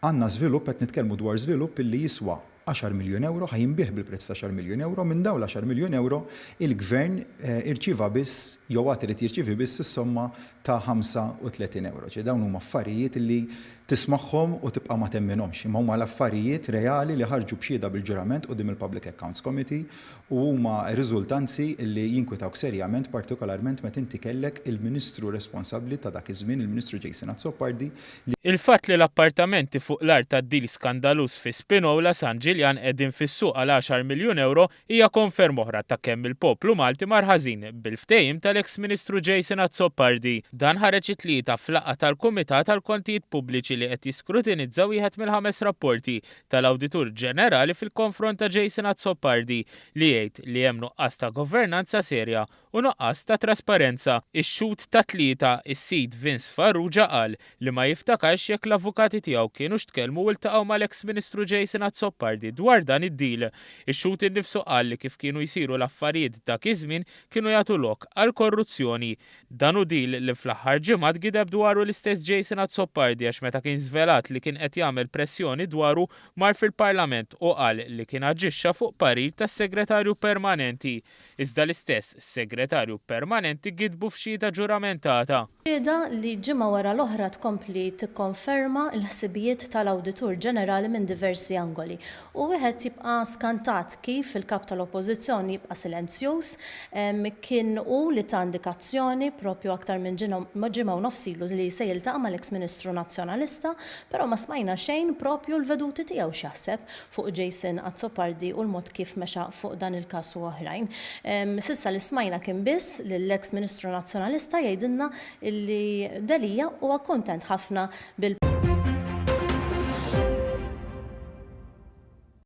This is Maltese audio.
Għandna żvilupp, qed nitkellmu dwar żvilupp illi jiswa għaxar miljun ewro, ħa jinbiegħ bil-prezz ta' għaxar miljun ewro, minn dawn l-għaxar miljun ewro il-Gvern irċieva biss jew għad irid jirċievi biss is-somma ta' 35 ewro. Ġifieri dawn huma affarijiet illi tismagħhom u tibqa' ma temminhomx, imma huma l-affarijiet reali li ħarġu b'xhieda bil-ġurament quddiem il-Public Accounts Committee u huma riżultanzi li jinkwitawk serjament partikolarment meta inti kellek il-Ministru responsabbli ta' dak iż-żmien, il-Ministru Jason Azzopardi, li Il-fatt li l-appartamenti fuq l-art tad-deal skandaluż fi Spinola, San Ġiljan qegħdin fis-suq għal għaxar miljun ewro hija konferma oħra ta' kemm il-poplu Malti mar ħażin bil-ftehim tal-eks Ministru Jason Azzopardi. Dan ħareġ it-Tlieta f'laqgħa tal-Kumitat għall-Kontijiet Pubbliċi li qed jiskrutinizza wieħed mill-ħames rapporti tal-Awditur Ġenerali fil-konfront ta' Jason Azzopardi li jgħid li hemm nuqqas ta' governanza serja u nuqqas ta' trasparenza. Ix-xhud tat-Tlieta, is-sid Vince Farrugia qal li ma jiftakarx jekk l-avukati tiegħu kienux tkellmu u ltaqgħu mal-eks Ministru Jason Azzopardi dwar dan id-deal. Ix-xhud innifsu qal li kif kienu jsiru l-affarijiet dak iż-żmien kienu jagħtu lok għall-korruzzjoni. Dan hu deal li fl-aħħar ġimgħat gideb dwaru l-istess Jason Azzopardi għax meta kien żvelat li kien qed jagħmel pressjoni dwaru mar fil-Parlament u qal li kien aġixxa fuq parir tas-Segretarju Permanenti. Iżda l-istess Segretarju Permanenti gidbu f'xhieda ġuramentata. Xhieda li ġimgħa wara l-oħra tkompli tikkonferma l-ħsibijiet tal-Awditur Ġenerali minn diversi angoli. U wieħed jibqa' skantat kif il-Kap tal-Oppożizzjoni jibqa' silenzjuż. Kien hu li ta indikazzjoni propju aktar minn ġimgħa u nofs ilu li se jiltaqa' mal-eks Ministru Nazzjonalista, però ma smajna xejn propju l-veduti tiegħu x'jaħseb. fuq Jason Azzopardi u l-mod kif mexa fuq dan il-każ u oħrajn. S'issa li smajna kien biss lill-eks Ministru Nazzjonalista jgħidilna li Delia huwa kuntent ħafna bil.